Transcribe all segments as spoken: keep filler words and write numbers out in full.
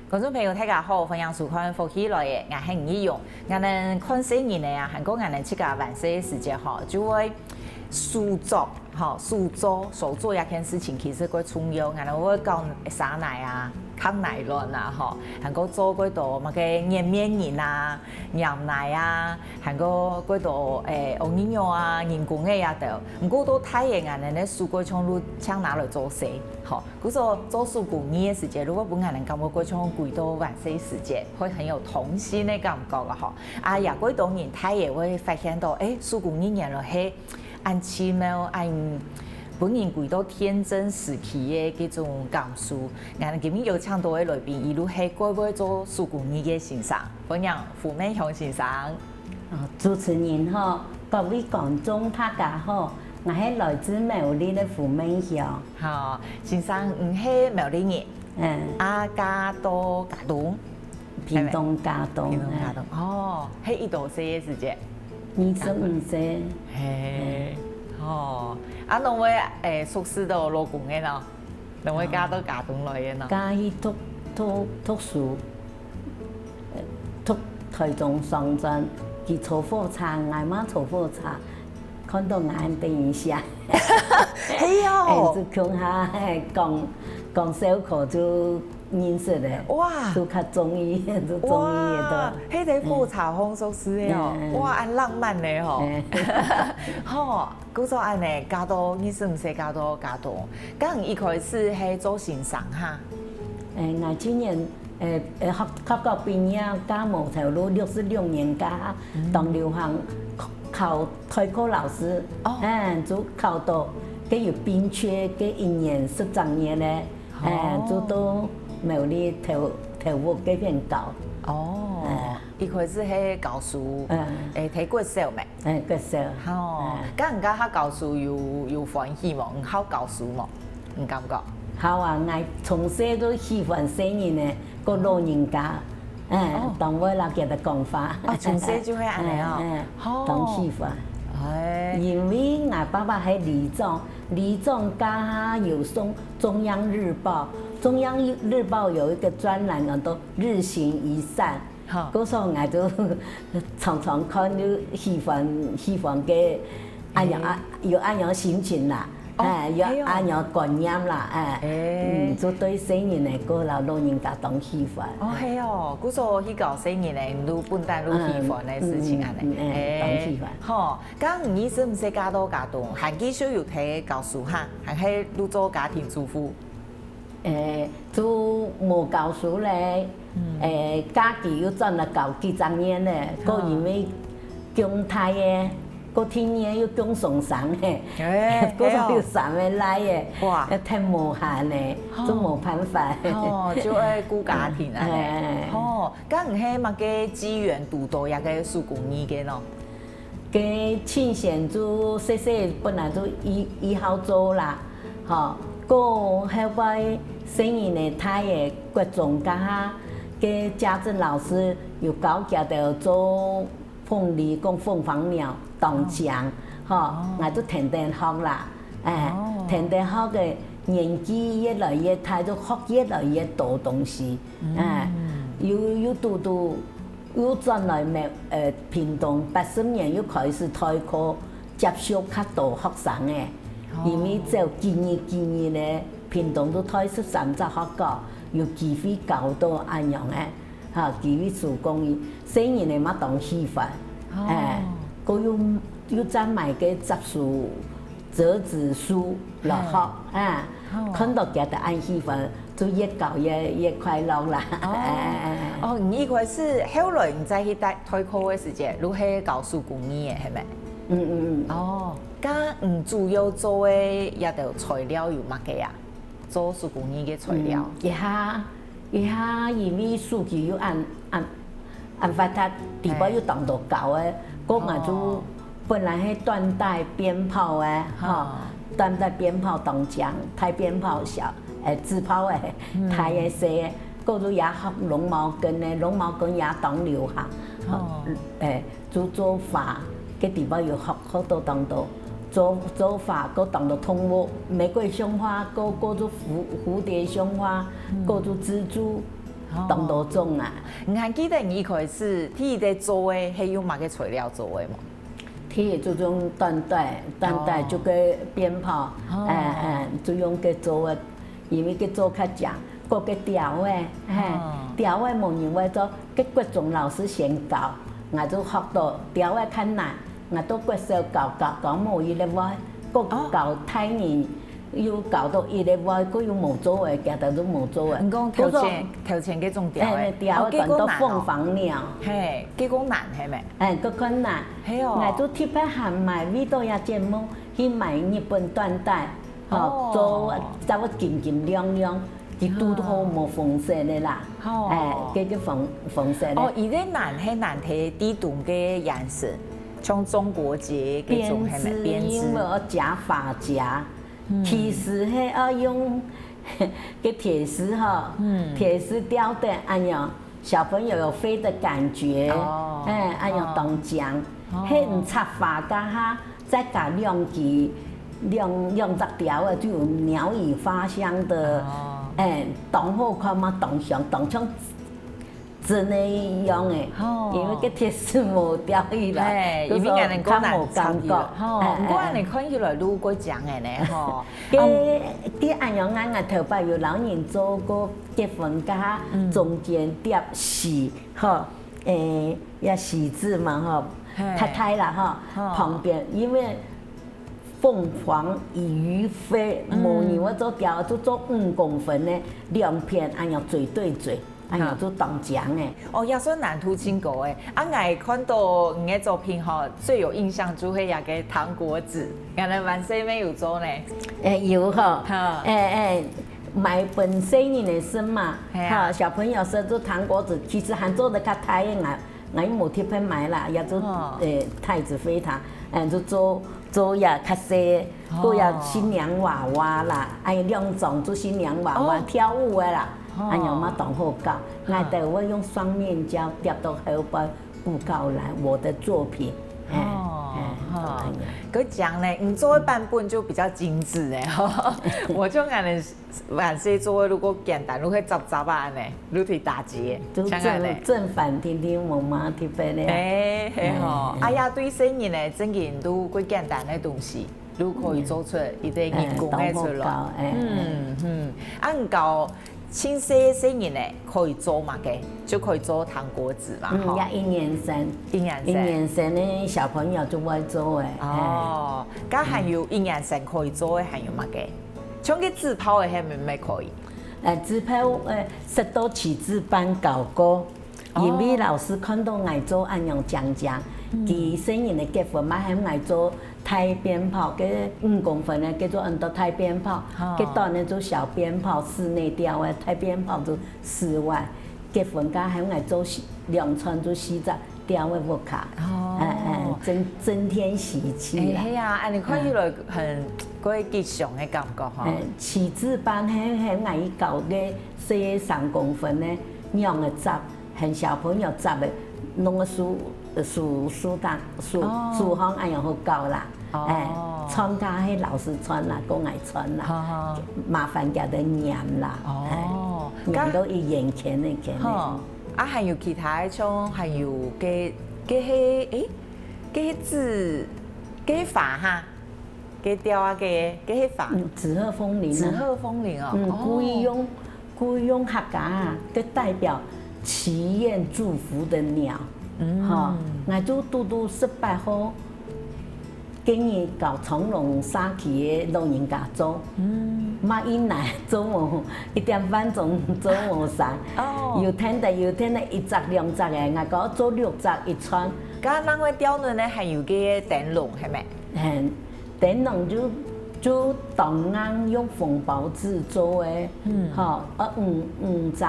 觀眾朋友，大家好，歡迎收看《福氣來了》，𠊎係吳奕蓉。𠊎等看細人仔啊，還過𠊎等自家還細个時節吼，就會手作吼，手作手作這件事情其實蓋重要。𠊎等會搞紗泥啊、炕泥卵啊吼，還過做蓋多麼个捏面人啊、黏泥啊，還過蓋多誒，烏泥肉啊、人工个也得。毋過到大人𠊎等个手蓋像就淨拿來做事吼。 故所做手工藝个時節，如果分𠊎等感覺過像歸到還細時節，會很有童心个感覺啊吼。啊，也蓋多人大也會發現到，誒，手工藝原來係恁奇妙、恁分人歸到天真時期个這種感受。𠊎等今日有請到个來賓，佢就係蓋會做手工藝个先生，歡迎胡美香先生。 哦，主持人好，各位觀眾大家好，𠊎係來自苗栗个胡美香。好，先生，你係苗栗人，嗯，啊，嫁到佳冬，屏東佳冬，屏東佳冬，哦，係幾多歲个時節？二十五歲。嘿，哦，啊，你會誒熟識到老公个呢？ 你會嫁到佳冬來个呢？嫁去讀讀讀書，讀台中商專，佢坐火車，𠊎嘛坐火車，看到𠊎等一下，係哦，就共下講講笑科就認識了，哇，就較中意，就中意了。哇，該在火車上熟識个哦，哇，恁浪漫呢吼，吼。 故所恁呢，嫁到二十五歲嫁到佳冬，該你一開始係做先生哈？誒，𠊎今年誒誒學學校畢業，嫁無頭路，六十六年嫁，當流行考代課老師，哦，誒，就考到，該有並缺，該一年十隻月咧，誒，就到苗栗頭頭屋該片教。哦，一開始係教書，誒，在國小咩？ 誒，國小。吼，該你該下教書有有歡喜無？你好教書無？你感覺？好啊，𠊎從細就喜歡細人仔，過老人家，誒，當會摎佢等講話。哦，從細就會恁呢哦，誒，誒，當喜歡。誒，因為𠊎爸爸係里長，里長該下有送《中央日報》，《中央日報》有一個專欄叫做《日行一善》， 故所𠊎就常常看，就喜歡喜歡个，恁樣啊，有恁樣心情啦，誒，有恁樣觀念啦，誒，嗯，就對細人仔過摎老人家當喜歡。哦，係哦，故所去教細人仔，你都本旦都喜歡个事情恁呢，誒，當喜歡。吼，該你二十五歲嫁到佳冬，還繼續有在教書哈，還係都做家庭主婦？ 誒，就無教書咧，誒，假期又轉來教幾隻月咧，過因為降大个，過天年又降上生个，誒，過有三个倈仔，哇，忒無閒咧，就無辦法。哦，就愛顧家庭啊，誒，哦，該你係麼个機緣堵到這个手工藝个咯？ 該親像就細細本來就已已好做啦，吼，過後尾細人仔大个國中該下，該家政老師有教佢等做鳳梨，講鳳凰鳥當靚，吼，𠊎就跈等學啦，誒，跈等學个年紀越來越大，就學越來越多東西，誒，又又堵堵 又轉來苗，呃，屏東，八十年又開始代課，接觸較多學生个。因為走幾日幾日个，屏東都開十三隻學校，有機會教到恁樣个，哈，機會手工藝，細人仔嘛當喜歡，誒，過又又再買个折書、折紙書來學，啊，看到佢等恁喜歡， 就越教越越快樂啦。哦，你一開始後來你再去代代課个時節，就係教手工藝个，係無？嗯嗯嗯。哦，該你主要做个這兜材料有麼个啊？做手工藝个材料。嗯，這下這下因為手機又恁恁 恁發達，裡背又當多教个，過𠊎就本來係緞帶、鞭炮个，吼，緞帶、鞭炮當靚，大鞭炮、小，誒，紙炮个，大个、細个，過就也學絨毛巾个，絨毛巾也當流行，吼，誒，就做花，該裡背又學學到當多，做做花，過當多動物，玫瑰胸花，過過就蝴蝴蝶胸花，過就蜘蛛，當多種啊。你還記得你一開始第一個做个係用麼个材料做个無？第一就用緞帶，緞帶就个鞭炮，哦。哎哎，就用个做个，因為个做較靚，个个雕个，嘿，哦。雕个無人會做，个國中老師先教，𠊎就學到雕个較難，𠊎到國小教教教無一个會，个教大人 又教到一个月，佢又無做个，其他都無做个。你講頭前，頭前該種條个，哎，條个哦，結果難哦。轉到鳳凰鳥。嘿，結果難係咩？哎，佢困難。係哦。𠊎就特別還買，為到這節目去買日本緞帶，吼，哦。做，做到金金亮亮，佢堵好無紅色个啦。哦。哎，這个紅，紅色个。哦，佢个難係難在底肚个顏色，像中國結該種係咩？編織，編織。因為愛加髮夾。 其實係愛用个鐵絲吼，鐵絲吊等恁樣，小朋友有飛的感覺，哦。哎，恁樣當靚。哦。係毋插花該下，再加兩支，兩，兩隻條个就有鳥語花香的，哦。哎，當好看嘛，當香，當像 真个一樣个，哦。因為个鐵絲無掉下來，嘿，就說因為恁樣較無感覺。較無感覺。吼，哎，毋過恁樣看起來愈過靚个呢，吼。哎，哎。个，个恁樣啊，𠊎頭擺有老人做過結婚，該下中間疊喜，吼，誒，要喜字嘛，吼，嘿。太太啦，吼，哦。旁邊，因為鳳凰於飛，嗯。無人會做雕，就做五公分个，兩片，哎呀，嘴對嘴。 哎呀，哦。就當靚誒。哦，也算難度盡高誒。啊，𠊎看到你个作品吼，最有印象就係這個糖果紙，原來萬歲妹有做呢。誒，有吼。哈。誒，誒，買分細人个食嘛，係啊。哈，小朋友食就糖果紙，其實還做得較大个，𠊎，𠊎又無特別買啦，也就，哦。誒，太子妃糖，誒，就做，做也較細个，哦。做也新娘娃娃啦，哎，兩種做新娘娃娃，哦。跳舞个啦。 哦。恁樣嘛當好搞。哈。𠊎兜會用雙面膠貼到後背布告欄，我的作品。哎，哦，哎，哈。就恁樣。佢講呢，你做个版本就比較精緻誒，吼。𠊎就恁樣，萬歲做个如果簡單，如果雜雜啊呢，如忒打結，就像恁呢。正，正反定定無麼特別个。哎，係吼。哎，哎。哎呀，對細人呢，正經都過簡單个東西。 就可以做出一個人工个出來。哎，當好搞，哎，嗯，嗯。啊，你教盡細細人呢，可以做麼个？就可以做糖果紙嘛，嗯，吼。也一年生。一年生。一年生个小朋友就會做个，哦，哎。該還有一年生可以做个，還有麼个？像个紙炮个，係毋係可以？哎，紙炮，哎，食到起子班搞過。 因為老師看到𠊎做恁樣靚靚，佢細人个結婚嘛喊𠊎做大鞭炮，該五公分个叫做恁多大鞭炮，該短个做小鞭炮，室內吊个，大鞭炮做室外。結婚該喊𠊎做四，兩串做四隻吊个屋下，哎哎，增，增添喜氣啦。哎，係啊，恁樣看起來很，過吉祥个感覺吼。哎，起子班喊，喊𠊎去搞个細个三公分个，仰个紮 喊小朋友紮个，弄个手，手，手擔，手，哦。手項恁樣好搞啦。哦。哎，穿甲係老師穿啦，講𠊎穿啦，好，好。麻煩佢等染啦。哦。哎，染到一眼圈个圈个。好。啊，還有其他个，像還有个，个係，誒，个係紙，个係花哈，个吊啊个，个係花。嗯，紙鶴風鈴啊。紙鶴風鈴哦。嗯，哦。故意用 故意用客家啊，个代表祈願祝福个鳥。嗯。吼，𠊎就拄拄十八號，今日教長隆社區个老人家做。嗯。嘛一難做無，一點半鐘做無煞。哦。有天个，有天个一隻兩隻个，𠊎講做六隻一串。該另外吊呢，還有个燈籠，係無？嗯。 燈籠就，就當硬用紅包紙做个，嗯。吼，啊，五，五隻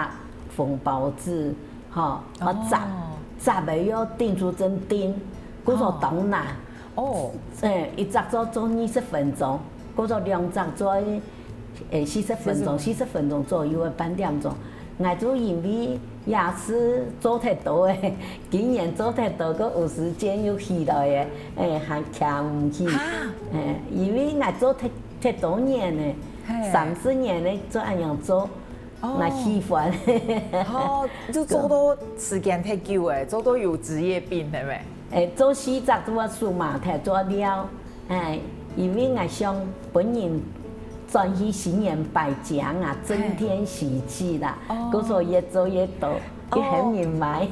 紅包紙，吼，啊，紮，哦。紮个要釘珠針釘，故所當難。哦。誒，一隻做，做二十分鐘，故所兩隻做，誒，四十分鐘，四十分鐘。四十分鐘左右个半點鐘。 𠊎就因為也係做忒多个，今年做忒多，个有時間又起來个，誒，還徛毋起。哈？誒，因為𠊎做忒，忒多年个，嘿。三十年个做恁樣做，哦。𠊎喜歡。哦，就做到時間忒久誒，做到有職業病，係無？誒，做四隻做數碼忒做了，誒，因為𠊎想分人轉去新年擺獎啊，增添喜氣啦，哦。故所越做越多，越喊人買。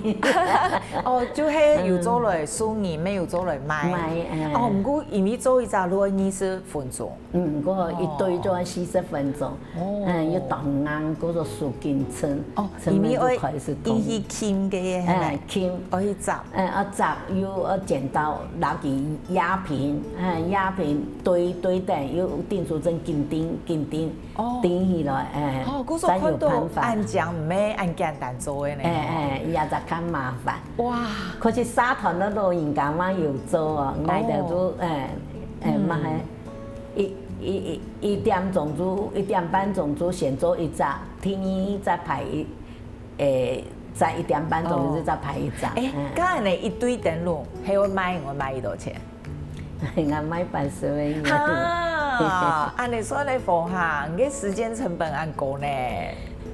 哦，就係有做來送人，無有做來賣。賣，誒。哦，毋過因為做一隻就愛二十分鐘。 嗯，過一堆就愛四十分鐘，哦。嗯，又當硬，過做手緊撐，哦，撐了就開始痛。因為愛一起撳个，係無？哎，撳。愛去紮。哎，愛紮，又愛剪刀，拿起壓平，哎，壓平堆堆等，又釘書針緊釘緊釘，哦。釘起來，哎，哦，故所看到才有辦法。恁樣毋係恁簡單做个呢。哎，哎，也在看麻煩。哇。可是沙團个老人家嘛有做哦，哦。𠊎兜就，哎，哎，嗯。嘛還 一、一、一、一點鐘就，一點半鐘就先做一隻，第二隻排一，誒，再一點半鐘就再排一隻。哦。誒，嗯。該恁樣一對燈籠，係會賣，會賣幾多錢？𠊎賣八十个銀。哈，恁樣算來講哈，你个時間成本恁高呢。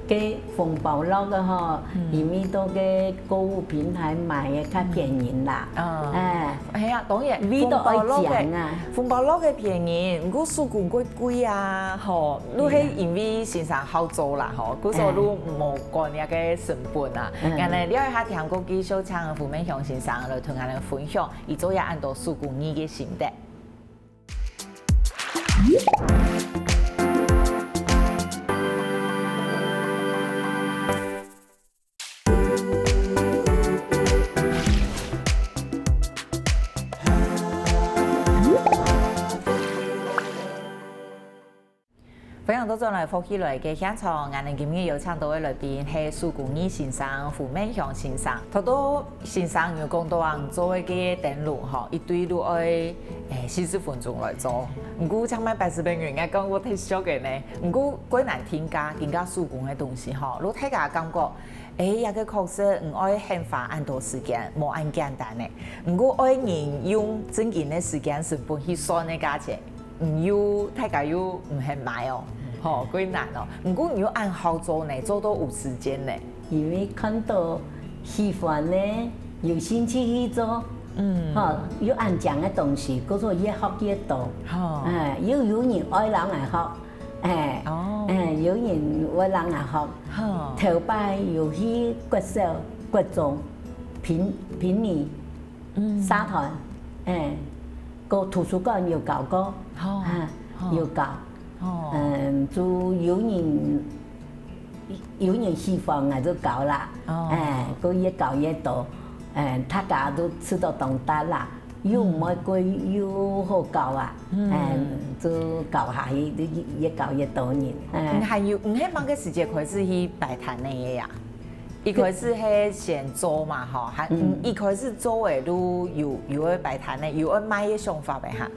該紅寶樂个吼，嗯。因為到該購物平台買个較便宜啦。嗯。哎。係啊，當然，紅寶樂个，紅寶樂个便宜，毋過手工較貴啊，吼，你係因為先生好做啦，吼，故所你無管該个成本啊。嗯。恁樣，了解一下，聽歌繼續請胡文雄先生來同𠊎兜分享，佢做這恁多手工藝个心得。 歡迎倒轉來福氣來个現場，𠊎兜今日邀請到个來賓係手工藝先生胡文雄先生。頭到先生有講到啊，做个燈籠吼，一對就愛，誒，四十分鐘來做。毋過像賣八十个銀，𠊎講過忒俗个呢。毋過過難定價，定價手工个東西吼，如果大家感覺，誒，這个確實毋愛很花恁多時間，無恁簡單呢。毋過愛人用正經个時間成本去算个價錢， 嗯，又，大家又毋肯買哦，吼，過難哦。毋過你又恁好做呢，做到有時間呢。因為看到喜歡呢，有興趣去做，嗯。吼，又恁靚个東西，故所越學越多。吼。哎，又有人愛摎𠊎學，哎，哦。哎，有人愛摎𠊎學。吼。頭擺有去國小、國中，評，評理， 嗯。社團，哎，過圖書館有教過，吼，啊，吼。有教。吼。嗯，就有人，有人喜歡，𠊎就教啦。哦。哎，過越教越多，哎，大家都試到當大啦，又毋會貴，嗯。又好教啊。嗯。哎，就教下去，就越教越多人。哎。你還有，你係麼个時節開始去擺攤个呀？ 一開始係先做嘛，吼，還，嗯。嗯，一開始做个就有，有愛擺攤个，有愛賣个想法个哈。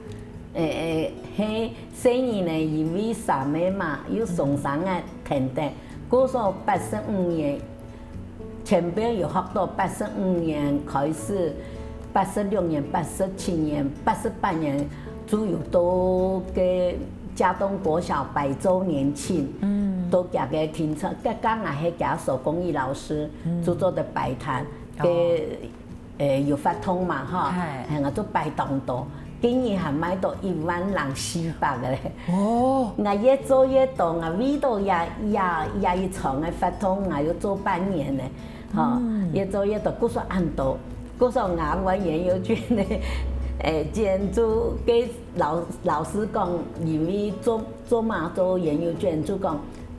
誒，誒，係細人呢，因為三个嘛，又送生啊，等等，故所八十五年，前邊有學到八十五年開始，八十六年、八十七年、八十八年，就有到个 佳冬國小擺週年慶，嗯。到佢个停車，剛剛啊，係佢手工藝老師，嗯。就做得擺攤，哦。个，誒，有活動嘛，吼，嗨。哎，𠊎就擺當多，今年還賣到一萬零四百个咧。哦。𠊎越做越多，𠊎為到這，這，這一場个活動，𠊎又做半年咧。 吼，嗯。越做越多，故所恁多，故所𠊎玩園遊券呢，誒，建築个老，老師講，因為做，做麼做園遊券，就講，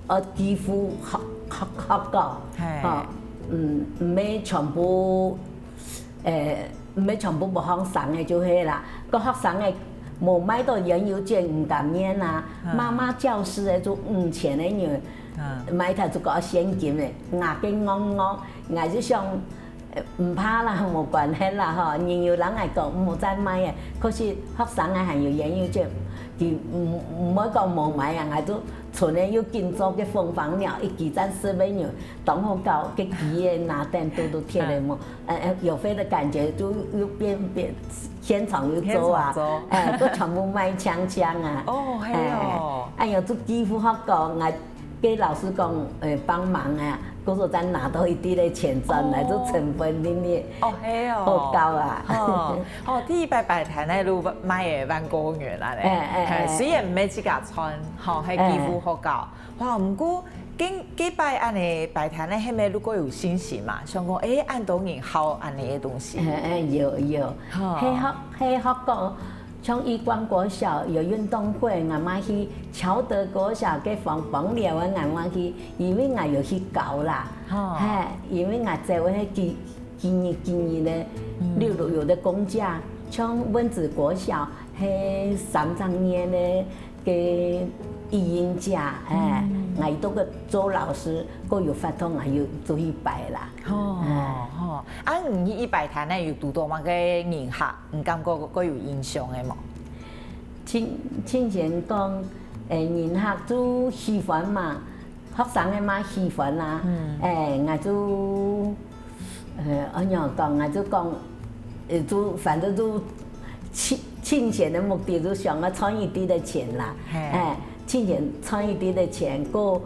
呃，幾乎學，學，學到，嘿。吼，嗯，毋係全部，誒，毋係全部無學生个就係啦，个學生个無買到園遊券毋甘願啊，嗯。媽媽教師个就五千个人，嗯。買忒就講現金个，𠊎个戇戇， 𠊎就想，呃，毋怕啦，無關係啦，吼，人有人來講，毋好再買啊。可是學生啊，還有園遊券，佢毋，毋會講無買啊，𠊎就存个又緊做个紅房鳥，一支賺十个銀，當好搞，个雞个那等都都貼个無，呃，呃，有飛的感覺，就又變，變，現場又做啊，現場做。哎，都全部賣鏘鏘啊。哦，係哦。哎，哎喲，就幾乎學講，𠊎 該老師講，誒，幫忙啊，故所正拿到一滴个錢轉來，哦。就成本恁呢。哦，係哦。好搞啊。哦，哦，第一擺擺攤个就賣个萬過元啊咧。哎，哎，哎。嘿，雖然毋係自家賺，吼，係幾乎好搞。哎。哇，毋過，該，該擺恁呢擺攤个，係毋係就較有信心嘛？想講，誒，恁多人好恁呢个東西。哎，哎，有，有。吼。係學，係學過 像一般國小有運動會，𠊎嘛去；橋德國小个黃光寮个，𠊎嘛去，因為𠊎有去搞啦。吼。嘿，因為𠊎做个係幾，幾日幾日个，嗯。例如有个公假，像文子國小，係三十年个，个育嬰假，哎，嗯。𠊎都个做老師，過有法度，𠊎有做一擺啦。吼，哎。吼，啊，你去擺攤呢，有堵到麼个人客？ 你感覺較有印象个無？親，親像講，誒，人客就喜歡嘛，學生个嘛喜歡啊。嗯。誒，𠊎就，誒，仰般講，𠊎就講，誒，就反正就盡，盡錢个目的就想愛賺一滴个錢啦。嘿。誒，盡錢賺一滴个錢，過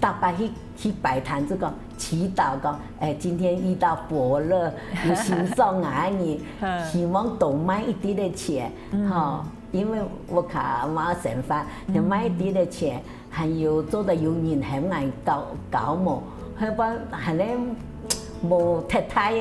逐擺去，去擺攤就講祈禱講，哎，今天遇到伯樂，有欣賞𠊎，你希望多賣一滴个錢，嗯。吼，因為屋下嘛生活，嗯。多賣一滴个錢，還有做得有人喊𠊎搞，搞無，後背還咧無忒大个，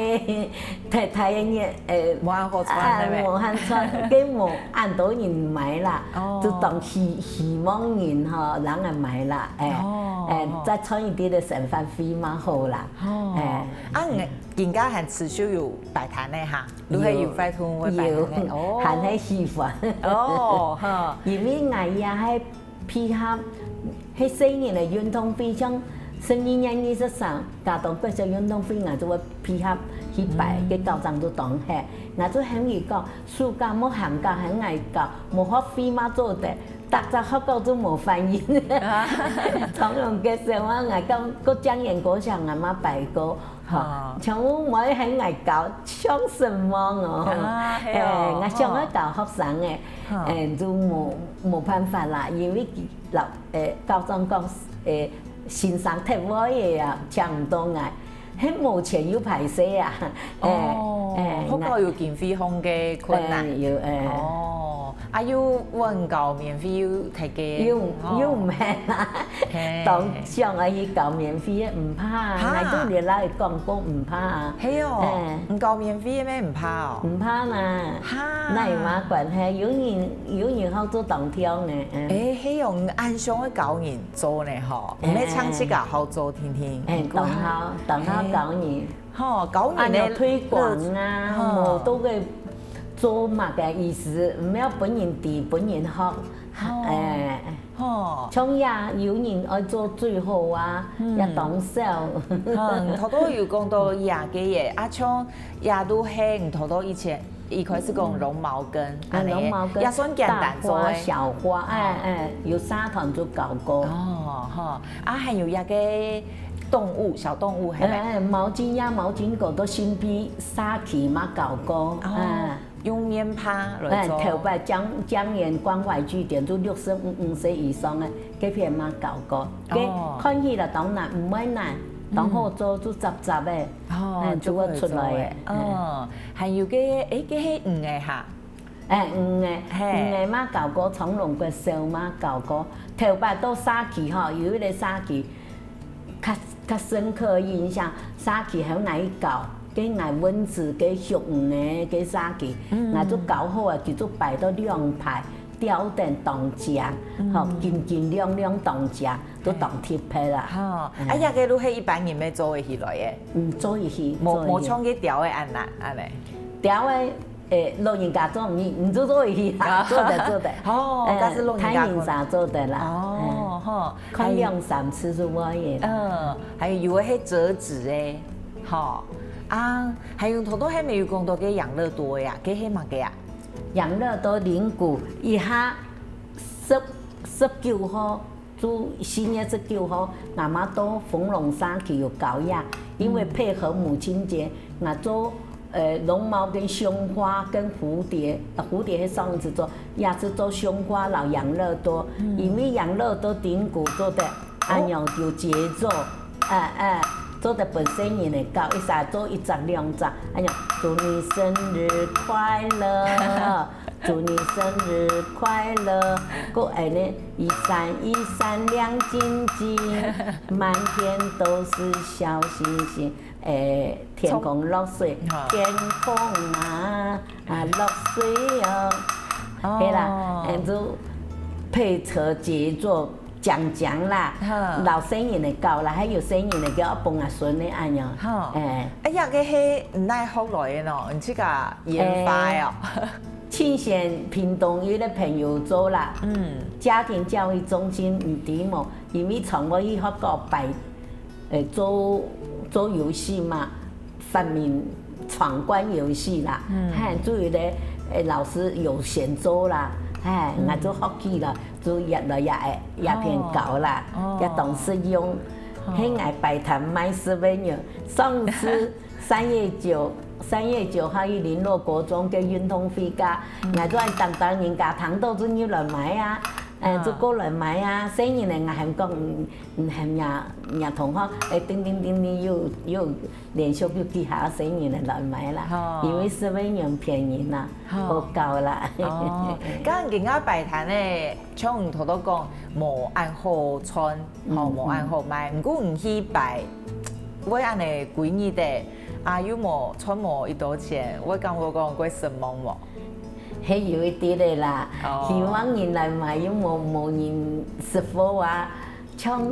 忒大个，呃，無恁好賺，啊，係無？無恁賺，該無恁多人買啦，哦。就當希，希望人吼，人來買啦。 哎，哦，哎，哦。再賺一滴个生活費嘛好啦。哦，哎。啊，你，今下還持續有擺攤个哈？你還有擺攤，有，有擺攤个？哦。還係喜歡。哦，哈。因為𠊎也係配合，係細人个運動會，像十二月二十三，佳冬國小運動會，𠊎就會配合去擺，嗯。該校長就當好。𠊎就喊佢講，暑假莫寒假，喊𠊎搞，無學費嘛做得。 逐隻學校都無反應。啊。長榮國小嘛，𠊎講，過江源國小𠊎嘛擺過，吼，啊。全部無喊𠊎搞，像什麼哦？啊，係哦，哎，𠊎想愛搞學生个，哦。哎，就無，無辦法啦，因為佢老，哎，校長講，哎，先生忒會个啊，請毋到𠊎。 係無錢又歹勢啊。哦，哎，哎，學校有經費方个困難。哎，有，哎。哦，啊，又搵搞免費又忒个。又，吼。又毋係啦。嘿。當想愛去搞免費个，毋怕啊。哈。𠊎都來講過毋怕啊。係哦，哎。毋搞免費个咩毋怕哦？毋怕啦。哈。哪有麼關係？有人，有人好做當跳呢，嗯。哎，係哦，你恁想愛搞人 做呢吼，毋係淨自家好做定定。哎，毋過，當好，當好搞人。嘿。吼，搞人个，恁樣推廣啊，吼。無都个做麼个意思？毋愛分人知，分人學。吼。哎。吼。像也有人愛做最好啊，嗯。也當少。嗯，頭頭有講到這个耶，啊，像也都係，嗯，頭頭以前 一開始講絨毛巾，嗯，恁呢，絨毛巾，也算簡單做个。大花、小花，哎，哦。哎，有社團就搞過。哦，吼，啊，還有一个動物，小動物，係無？哎，哎，毛巾呀、毛巾狗都新批社區嘛搞過，哦，哎。用棉被來做。哎，頭擺江，江源關懷據點就六十五歲以上个，該片嘛搞過。該哦。看起來當難，毋會難，當好做，嗯。就雜雜个，哦，哎，就會出來个，就會做个。哎。哦。 還有个，誒，該係魚个哈？誒，魚个，嘿。魚个嘛搞過，長榮國小嘛搞過。頭擺到社區吼，有一个社區，較，較深刻个印象，社區喊𠊎去搞，該𠊎蚊子，該畜魚个，該社區，嗯。𠊎就搞好啊，佢就擺到兩排，吊燈當靚，嗯。吼，金金亮亮當靚，都當特別啦。吼，嗯。啊，這个就係一般人愛做得起來个。嗯，做得起，無，做得起。無像該吊个恁難，恁呢。吊个 誒，老人家做毋，毋做做得去啦，啊。做得，做得。哦，哎，但是老人家可能大人儕做得啦。哦，哎，吼，看兩三次就會个啦。嗯，還有有个係摺紙个，吼，啊，還有頭頭還無有講到个養樂多呀，該係麼个啊？養樂多零股一下十，十九號 就四月十九號，𠊎嘛到豐隆社區有搞呀，因為配合母親節，𠊎做，呃，絨毛巾、胸花跟蝴蝶，呃，蝴蝶係上一次做，這次做胸花摎養樂多，因為養樂多頂高做得恁樣有節奏，哎哎，做得分細人仔搞，一儕做一隻兩隻，恁樣，祝你生日快樂，祝你生日快樂，過恁呢，一閃一閃亮晶晶，滿天都是小星星，哎，天空落水，哈。天空啊，啊落水哦，哦。係啦，恁就配合節奏。 講講啦，哈。摎細人仔搞啦，還有細人仔个愛分阿孫仔恁樣。哈。哎。哎呀，該係哪學來个喏？你自家研發个哦？哎，親先屏東有一個朋友做啦，嗯。家庭教育中心，毋知無？因為常會去學校擺，呃，做，做遊戲嘛，發明闖關遊戲啦，嗯。嘿，主要咧，呃，老師有先做啦，嘿，嗯。𠊎就學去了。 就越來越愛，越變高啦，哦。也當實用。哦。係𠊎擺攤賣souvenir，上次三月九，三月九號去麟洛國中个運動會个，嗯。𠊎就愛當當人家聽到就入來買啊，呃，哦。就過來買啊。細人仔𠊎還講，嗯，嗯，喊若，若同學，哎，叮叮叮叮，又，又連續有幾下細人仔來買啦，哦。因為souvenir便宜啦，哦。好搞啦。哦，剛剛人家擺攤呢， 像你頭頭講，無恁好賺，吼，嗯，無恁好賣。嗯。毋過你去擺，會恁呢幾日个，啊，又無賺無幾多錢，會感覺講過失望無？係有一點个啦，哦。希望人來買，又無，無人識貨啊。像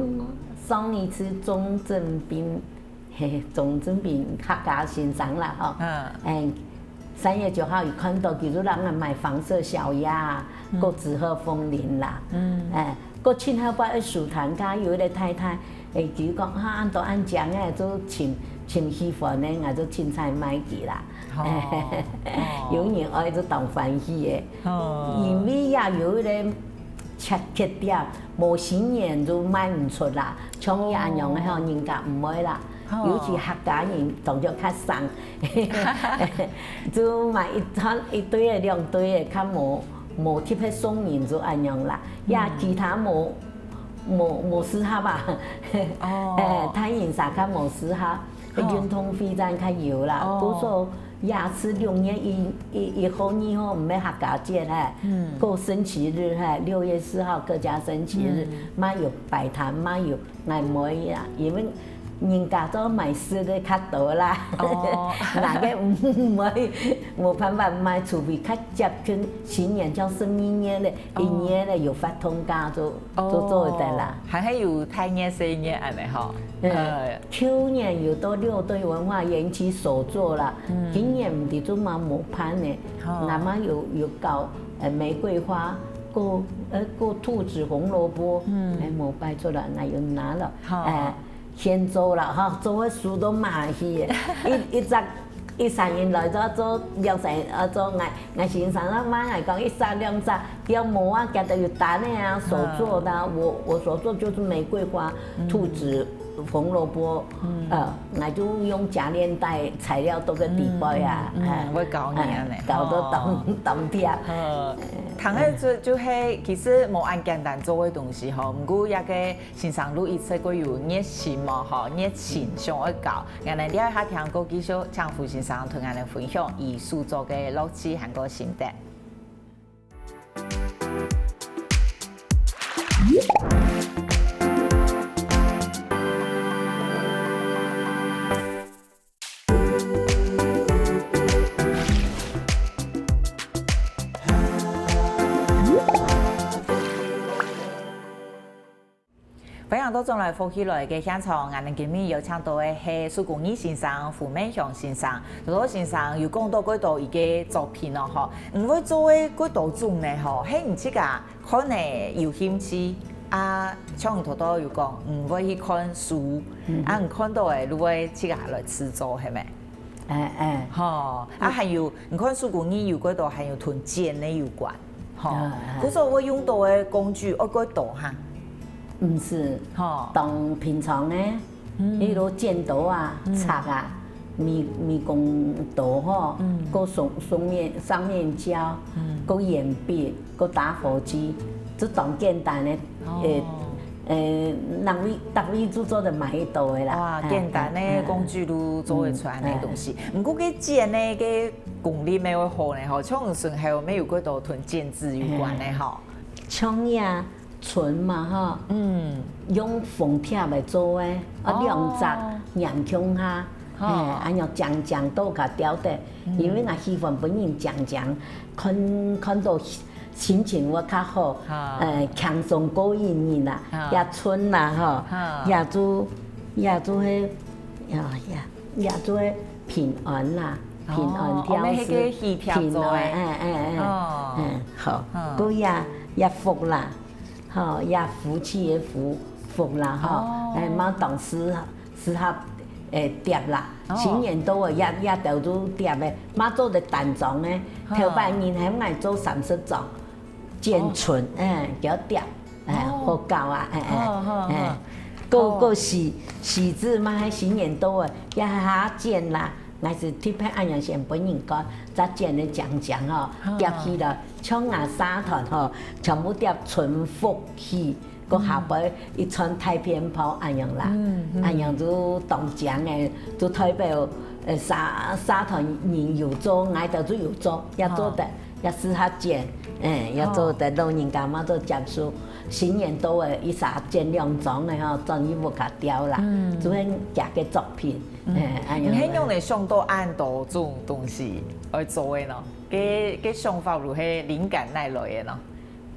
上一次鍾正斌， 嘿，鍾正斌客家先生啦，吼。嗯。哎，三月九號有看到，佢就讓人買黃色小鴨啊，嗯。過紙鶴風鈴啦。嗯。哎，過盡後擺个書攤家有一個太太，哎，佢講，啊，恁多恁靚个，就盡，盡喜歡个，𠊎就凊彩買佢啦。哦，哦。有人愛就當歡喜个。哦。因為也有一個 缺，缺點，無新年就賣毋出啦。像佢恁樣个吼，哦。人家毋愛啦。哦。尤其客家人當然較省，就買一串、一對个、兩對个，較無，無特別送人就恁樣啦。也其他無，嗯。無，無適合啊。哦。哎，大人儕較無適合。 哦。運動會正較有啦，哦。故所也係六月一，一，一號、二號毋係客家節嘿，嗯。過升旗日嘿，六月四號客家升旗日，嗯。嘛有擺攤，嘛有𠊎妹啊，因為人家做買食个較多啦，哦。哪個毋會，無辦法買，除非較接近新年，像十二月咧，哦。一月咧有發通告就，就做得啦。哦，還係有大月、細月恁呢吼。嗯。呃， 舊年有到六堆文化園區手作啦，嗯。今年毋知做麼無辦呢，哦。那麼有，有搞，呃，玫瑰花，過，呃，過兔子紅蘿蔔，嗯。哎，無擺出來，𠊎有拿了，哦。哎，先做了哈，做个書都賣去，一，一隻 一儕人來做，做兩儕，呃，做𠊎，𠊎先生啊，嘛，𠊎講一隻兩隻，佢講無啊，佢都有單个啊，手做的啊，嗯。我，我手做就是玫瑰花、嗯。兔子、紅蘿蔔，嗯。呃，𠊎就用夾鏈袋材料做个底背啊，嗯，嗯，嗯，哎，會教你恁呢，哎，教到當，哦。當忝。嗯，聽起來就，就係，其實無恁簡單做个東西吼，毋過也个 先生都一直過有熱心哦，吼，熱情想愛教。𠊎等這下聽歌繼續，請胡先生同𠊎等分享佢手作个樂趣還過心得。 歡迎倒轉來福氣來个現場，𠊎等今日邀請到个係手工藝先生胡孟祥先生。頭頭先生有講到幾多佢个作品哦，吼，你會做个幾多種呢，吼，係你自家看了有興趣啊？像你頭頭有講，你會去看書，嗯。啊，你看到个，你會自家來製作，係無？ 哎，哎。吼，啊，嗯。還有，你看手工藝有幾多還有同剪个有關，吼。啊，啊。故所會用到个工具，會幾多哈？毋係，吼。當平常个，嗯。例如剪刀啊、嗯。尺啊、美，美工刀吼，嗯。過雙，雙面，雙面膠，嗯。過鉛筆，過打火機，這當簡單个，哦。呃，呃，哪位，逐位就做得買得到个啦。哇，簡單个工具就做得出來个東西。毋過該剪个个功力乜會好呢吼，像你順後尾有幾多同剪紙有關个吼。像啊， 春嘛吼，嗯，用紅帖來做个，啊，兩隻黏共下，嘿，恁樣靚靚都較吊得，因為𠊎喜歡分人靚靚，看，看到心情會較好，呃，輕鬆過一日啦，也春啦吼，也就，也就係，呀呀，也就係平安啦，平安，哦，吊飾，哦，該个喜帖做个，平安，哎哎哎，哦，嗯，好，嗯，故也也福啦。 吼，也福氣个福，福啦吼，哦，哎，嘛當時，時下，哎，貼啦，哦，新年到个也，也兜都貼个，嘛做得單張个，哦，頭擺人還愛做三十張，剪春，哦，哎，叫貼，哎，哦，好搞啊，哎哎，哦，哦，哎，哦，過，過喜，喜字嘛，還新年到个，也下剪啦， 𠊎係特別恁樣先分人看，再剪个靚靚吼，貼起來，像啊社團吼，全部貼春福喜，過下背一串大鞭炮恁樣啦，恁樣就當靚个，就代表，呃，社，社團人有做，𠊎兜就有做，也做得，也適合剪，哎，也做得，老人家嘛做接受，新年到个，一儕剪兩張个吼，轉去屋下吊啦，就係自家个作品。 哎，恁樣。你係仰般想到恁多種東西愛做个呢？該，該想法又係靈感哪來个呢？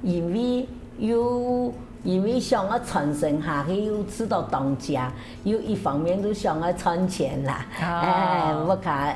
因為又，因為想愛傳承下去，又試著當靚，又一方面又想愛賺錢啦。啊。哎，屋下，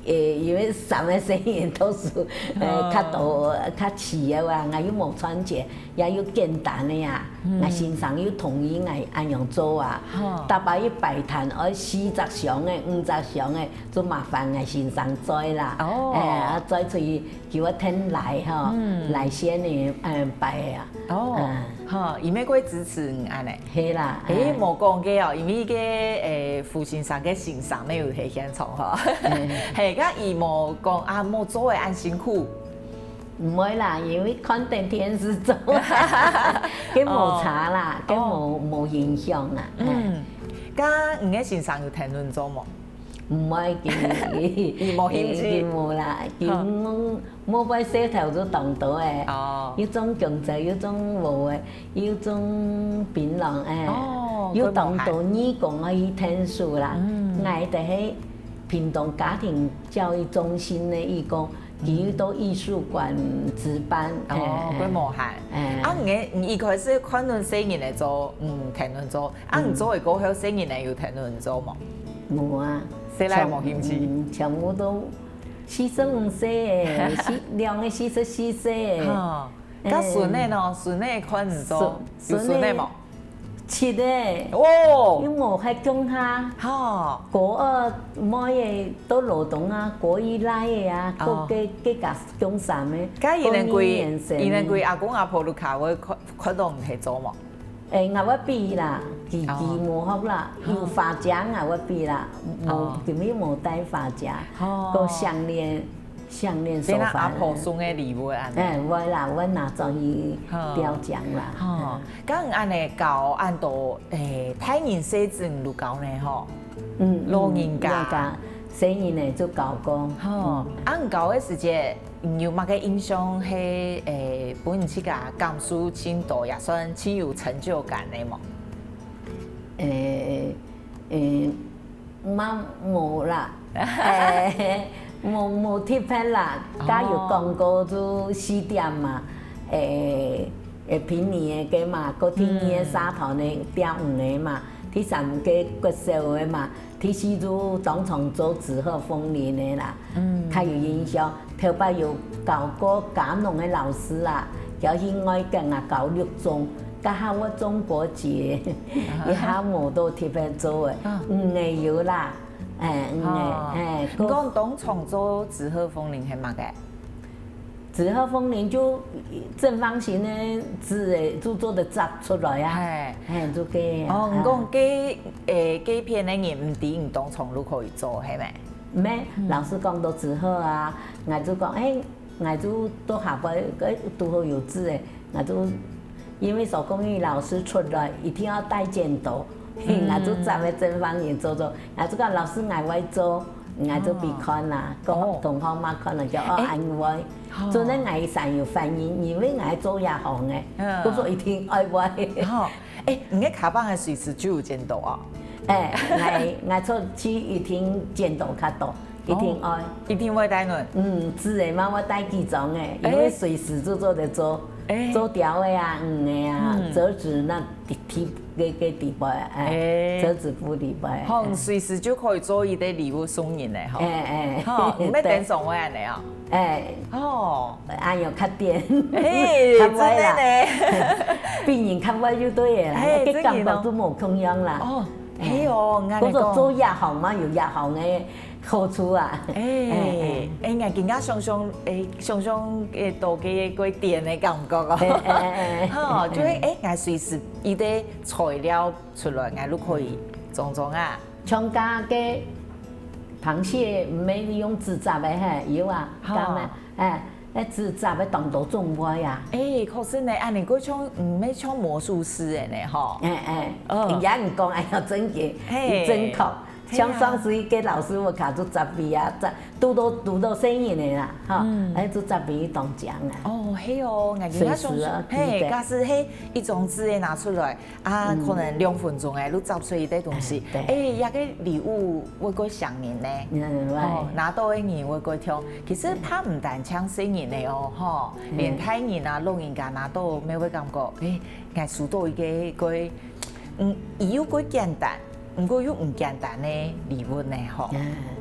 哎，因為三个細人讀書，呃，哦，較多，較細个話，𠊎又無賺錢， 也有簡單个啊，𠊎先生又同意𠊎恁樣做啊。逐擺一擺攤愛四隻箱个、五隻箱个，就麻煩𠊎先生載啦。哦。哎，啊，載出去，叫𠊎𢯭泥吼，泥線个，嗯，擺啊。哦，吼，佢乜會支持你恁呢。係啦，哎，哎。無講个哦，因為个，哎，胡先生个先生乜有在現場吼。嗯。係，該佢無講啊，無做个恁辛苦。 毋會啦，因為看等電視做，該無差啦，哦。該無，無影響啦。嗯，該你个先生有𢯭你做無？毋會，佢，佢無興趣。佢無啦，佢無，無愛洗頭就當多个，哦。又種弓蕉，又種禾仔，又種檳榔，哎，哦，又當多義工愛去𢯭手啦。嗯。𠊎就係屏東家庭教育中心个義工， 佢又到藝術館值班，哦，哎，哎。該無閒。哎。啊，你个，你一開始看等細人仔做，嗯，𢯭你做，啊，你做个過後，細人仔有𢯭你做無？無啊。細人仔無興趣。全，嗯，全部都四十五歲个，四，兩个四十四歲个。哈，該孫仔呢？孫仔看你做，孫，有孫仔無？ 七个。哦。又無歇共下。哈。高二妹仔到羅東啊，高一倈仔啊，哦。過，過，過加中三个，該佢等歸，過二年生个。佢等歸阿公阿婆屋下會看，看到你係做無？哎，𠊎會比啦，佢，哦。佢無學啦，哦。有花遮𠊎會比啦，無，哦。今日無帶花遮，哦。過項鍊， 項鍊手環。變成阿婆送个禮物恁呢。哎，會啦，會拿轉去，吼。表揚啦。吼，嗯。該恁呢教恁多，哎，大人細子你都教呢吼？嗯，嗯，老人家。老人家，細人仔就教過。吼，嗯。啊，你教个時節，你有麼个印象係，哎，分你自家感受盡多，也算盡有成就感个無？哎，哎， 嘛無啦，哎，無，無特別啦，哦。該有講過就四點嘛，哎，哎，平日个嘛，過第二个社團个點五个嘛，第三个國小个嘛，第四就當場做紙鶴風鈴个啦，嗯。較有印象。 頭擺有教過加農个老師啊，叫去外景啊教六中，該下會中國結，一下無都特別做个，啊。五个有啦，哎，五个，哦。哎，你講當場做紙鶴風鈴係麼个？紙鶴風鈴就正方形个紙仔，就做得紮出來啊。嘿。嘿，就該啊。哦，你講該，哎，該片个人毋知你當場就可以做，係無？ 無，嗯。老師講到紙鶴啊，𠊎就講，哎，𠊎就到下背，哎，堵好有紙仔，𠊎就因為手工藝老師出來一定愛帶剪刀，嗯，𠊎就紮个正方形做做，𠊎就講老師𠊎會做，𠊎就分佢看啦，哦，同學嘛看了就哦，恁會。真个𠊎生有反應，因為𠊎做這行个，故所一定愛會。哦，欸，你个卡邦个隨時就有剪刀哦？欸，𠊎𠊎出去一定剪刀較多。 一定愛，一定會帶呢。嗯，紙个嘛，𠊎帶幾張个，因為隨時就做得做，做條个啊，魚个啊，摺紙那底底个个底背，欸，摺紙布底背。吼，隨時就可以做一個禮物送人个吼。欸欸，吼，毋免等上會恁樣哦。欸，哦，哎喲，較點，嘿，較會啦，真个呢，比人較會就對个啦，嘿，个感覺都無共樣啦。哦，嘿哦，𠊎講做這行嘛，有這行个 好處啊。欸欸，欸，𠊎今下想想，欸，想想會到个个點个感覺哦。欸欸欸，吼，就係欸，𠊎隨時一個材料出來，𠊎就可以裝裝啊。像該个螃蟹，毋係用紙紮个嘿，有啊，吼，該个，欸，該紙紮个當多種類啊。欸，可是呢，恁樣過像毋係像魔術師个呢，吼。欸欸，嗯，人家講，哎呀，真个，嘿，真好。 像上次个老師，𠊎卡就紮筆啊，紮，堵到堵到細人个啦，吼，嗯，哎，就紮筆當靚啊。哦，係哦，𠊎今下想，隨時啊，嘿，記得。假使係一張紙个拿出來，啊，嗯，可能兩分鐘个，就紮出一個東西，哎，對。哎，這個禮物會過想人呢。嗯，哦，拿到个人會過痛。其實佢毋單淨細人个哦，吼，嗯，連大人啊、老人家拿到，乜會感覺，哎，𠊎收到一個過，嗯，佢又過簡單。 毋過又毋簡單个禮物呢，吼。啊，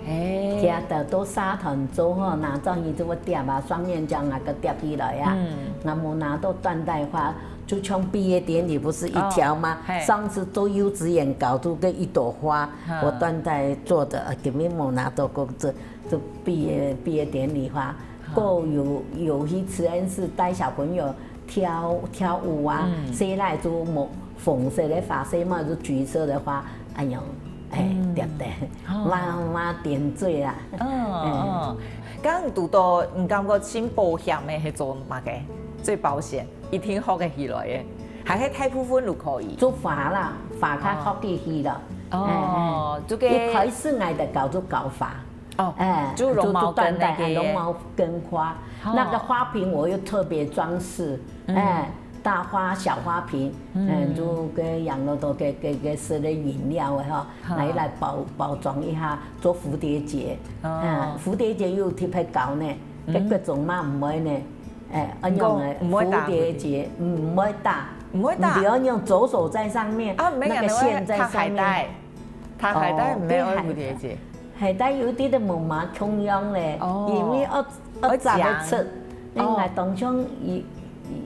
嘿，佢兜到沙團做吼，拿轉去就會貼啊，雙面膠拿个貼起來啊。嗯，𠊎無拿到緞帶花，就像畢業典禮不是一條嗎？哦，嘿。上次做幼稚園搞出个一朵花，嗯，我緞帶做的，呃，根本無拿到過這，這畢業畢業典禮花。 過有有去實驗室帶小朋友跳跳舞啊，嗯，細倈就紅紅色个花，細妹就橘色个花，哎喲，哎，嗯，對對，哦，嘛嘛點綴啦。嗯嗯，剛堵到你感覺盡保險个係做麼个？最保險，一定學得起來个，還係大部分都可以。做花啦，花較學得起了。哦，哎哎，就个一開始𠊎就搞就搞花。 哦，哎，就絨毛根那個，就就緞帶，哎，絨毛根花，哦，那個花瓶我又特別裝飾，嗯，哎，大花小花瓶，嗯，嗯，就跟養樂多給給給設了飲料的哈，好，拿來包包裝一下，做蝴蝶結，哦，嗯，蝴蝶結又特別搞呢，嗯，跟各種嘛毋會呢，哎，恁樣的，毋過毋會打蝴蝶結，蝴蝶結，嗯，毋會打，毋會打，你要用左手在上面，啊，沒有，那個線在上面。那個海帶。 他海帶毋係愛蝴蝶結。哦，對，海帶有一點點無嘛共樣咧，哦，因為愛愛紮得出，愛講。哦。𠊎當像有，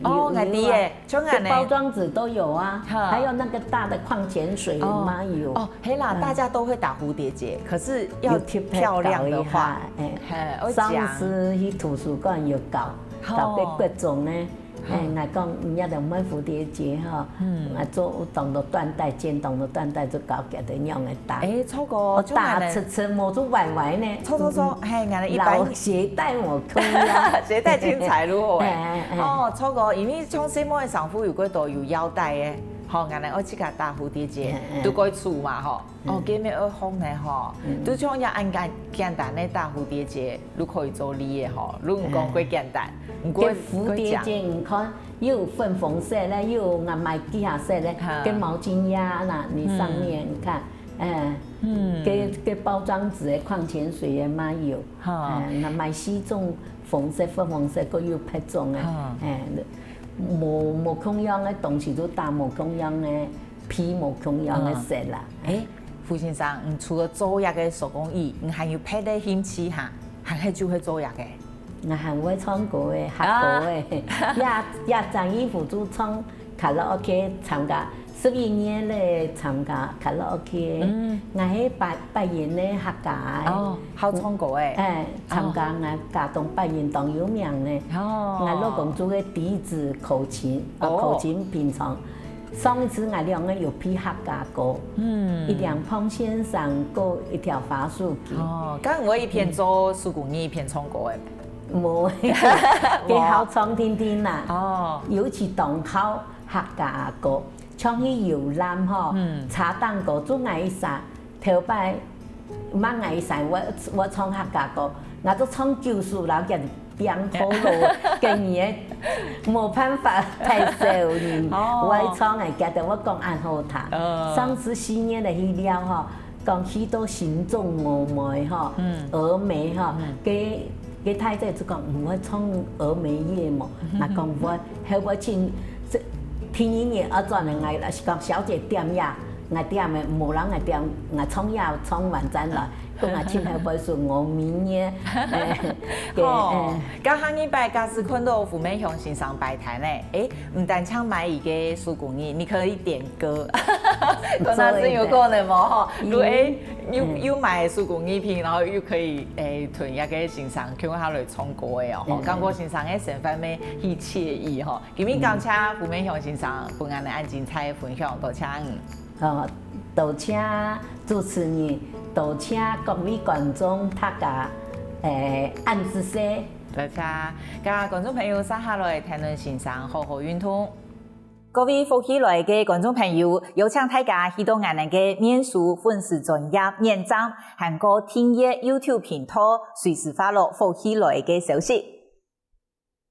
哦，有，𠊎知咧，有啊，像恁呢。包裝紙都有啊，哈。還有那個大的礦泉水嘛有。哦，哦，係啦，嗯。大家都會打蝴蝶結，可是要有特別漂亮的話，搞一下，哎。嘿，愛講。上次去圖書館有搞，搞個各種呢。哦。 哎，𠊎講，你也得買蝴蝶結吼，嗯，𠊎做當多緞帶，剪當多緞帶，就搞結得樣个打。哎，著哦，我打直直，無就歪歪呢。著著著，嗯，嘿，𠊎一般老鞋帶無可以啊。鞋帶精彩如何哎？哎哎哎。哦，著哦，因為像細妹个衫褲有幾多有腰帶个，吼，𠊎愛自家打蝴蝶結，哎哎，都可以出嘛吼。 哦，嗯。該乜愛學呢吼，嗯。就像這恁簡簡單个打蝴蝶結，就可以做你个吼，就毋講過簡單，嗯。毋過該蝴蝶結你看，又有粉紅色个，又有𠊎買幾下色个，哈。跟毛巾壓那，你上面，嗯。你看，哎，嗯。跟跟包裝紙个、礦泉水个嘛有，哈。哎，那買西裝紅色、粉紅色，个又別種个，哈。哎，無無共樣个東西就打無共樣个。 皮無共樣个色啦。嗯。哎，胡先生，你除了做這個手工藝，你還有別个興趣哈？還係就會做這個？𠊎還會唱歌个，客家个。啊。也也曾經就唱卡拉OK，參加十一年咧，參加卡拉OK。嗯。𠊎係八八音个客家个。哦，好唱歌个。哎，參加𠊎佳冬八音當有名个。哦。𠊎老公做个笛子、口琴，啊，哦。口琴、品唱。 上一次𠊎兩個有配客家歌，嗯。一兩幫先生過一條花束佢。哦，該𠊎一片做手工藝一片唱歌个。無，佢好唱定定啦。哦。尤其當好，客家歌，像去遊覽吼，茶當歌，就𠊎一儕，頭擺，毋係𠊎一儕，𠊎𠊎唱客家歌，𠊎就唱九首，摎佢變好咯，跟你个無辦法，太少人，𠊎唱𠊎覺得𠊎講恁好聽。上次四月个去尞吼，講去到新莊峨眉吼，峨眉吼，該該太太就講毋會唱峨眉夜夢，𠊎講會，後尾請，第二日𠊎轉來，𠊎就講小姐點呀，𠊎點个，無人𠊎點，𠊎唱呀唱完轉來，講𠊎請後尾是峨眉夜，个，哦，該下禮拜假使看到胡文雄先生擺攤呢，誒，毋單淨買一個手工藝，你可以點歌，看下是有可能無吼？如果誒有有買手工藝品，然後又可以誒同一個先生共下來唱歌誒哦，吼，感覺先生个生活乜去愜意吼。今日感謝胡文雄先生分𠊎等恁精彩个分享，多謝你。哦，多謝主持人，多謝各位觀眾，大家，誒，恁仔細。多謝，各位觀眾朋友，接下來聽論先生好好運動。各位福氣來个觀眾朋友，邀請大家去到𠊎等个面書粉絲專頁、網站，還過訂閱YouTube頻道，隨時follow福氣來个消息。